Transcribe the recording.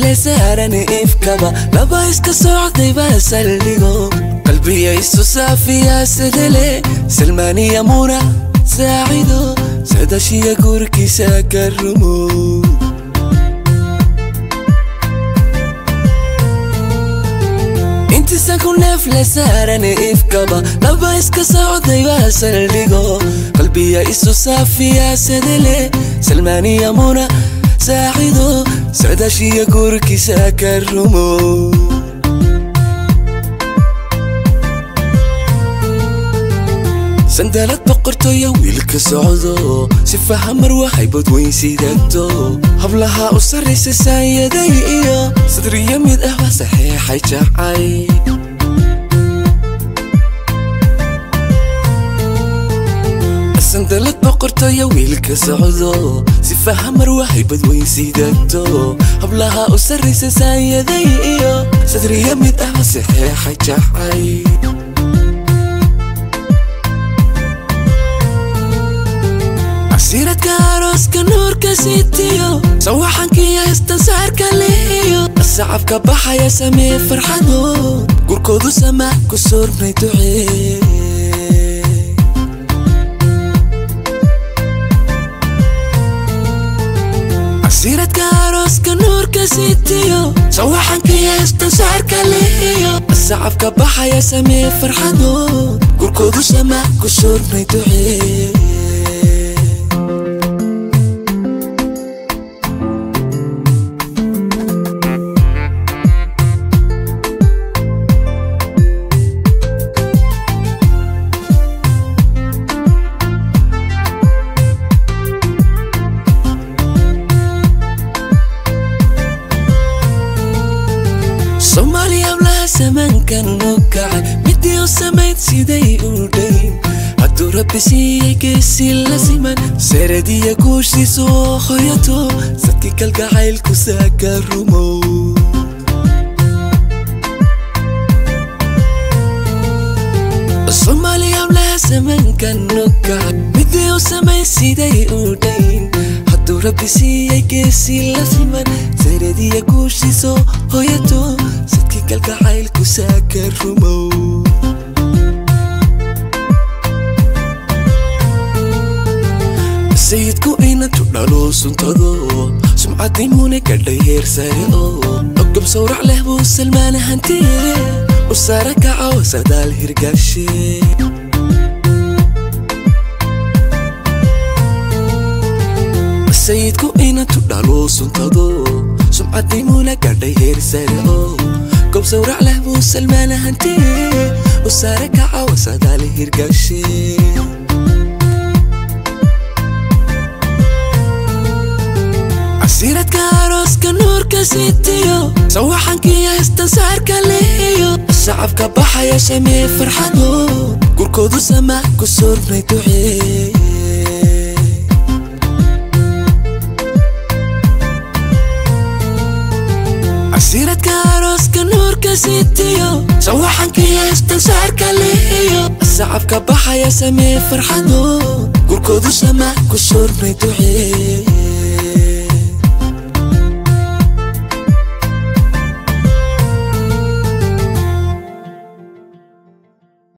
neef saaran ifkaba laba iska socday baa saldhigo qalbiya isu saafiya sadale Salmaaniya Muna saacido sadashiya guurkiisa ka rumo. Intiisa ku neef saaran ifkaba laba iska socday baa saldhigo qalbiya isu saafiya sadale Salmaaniya Muna saacido sadashiya guurkiisa ka rumo. Sandalad boqortooyo wiilka socdo sifaha marwaxay badweyn sidato hablaha u sarraysa saayaday iyo sadriya mid ah waa saxiixay jacay. Sandalad boqortooyo wiilka socdo sifaha marwaxay badweyn sidato hablaha u sarraysa saayaday iyo sadriya mid ah waa saxiixay jacay. Siiradka arooska nuurka sitiyo sawaxankiya istansaarka leeyo sacabka baxaya samee farxado gurkoodu sama ku soornay ducee. Siiradka arooska nuurka sitiyo sawaxankiya istansaarka leeyo sacabka baxaya samee farxado gurkoodu sama ku soornay ducee. Soomaaliya hablaha samankan u kacay midii u samayd siday u dhayn hadduu Rabbi siiyey geesi la siman saradiya guushiisu oo hoyato sadkii kalgacaylku saaka rumo. Soomaaliya hablaha samankan u kacay midii u samayd siday u dhayn hadduu Rabbi siiyey geesi la siman saradiya guushiisu hoyato sadkii kalgacaylku saaka rumo. Sayidku inantu dhalo suntado sumcaddii mune gadhay heer sare oo ogob sawrac leh buu Salmaan hantiye u saara kaco sadaal hirgaashe. Sayidku inantu dhalo suntado sumcaddii mune gadhay heer sare oo gob sawrac leh buu Salmaan hantiye u saara kaco sadaal hirgaashe. Siiradka arooska nuurka sitiyo sawaxankiya istansaarka leeyo sacabka baxaya samee farxado gurkoodu sama ku soornay ducee. Siiradka arooska nuurka sitiyo sawaxankiya istansaarka leeyo sacabka baxaya samee farxado gurkoodu sama ku soornay ducee.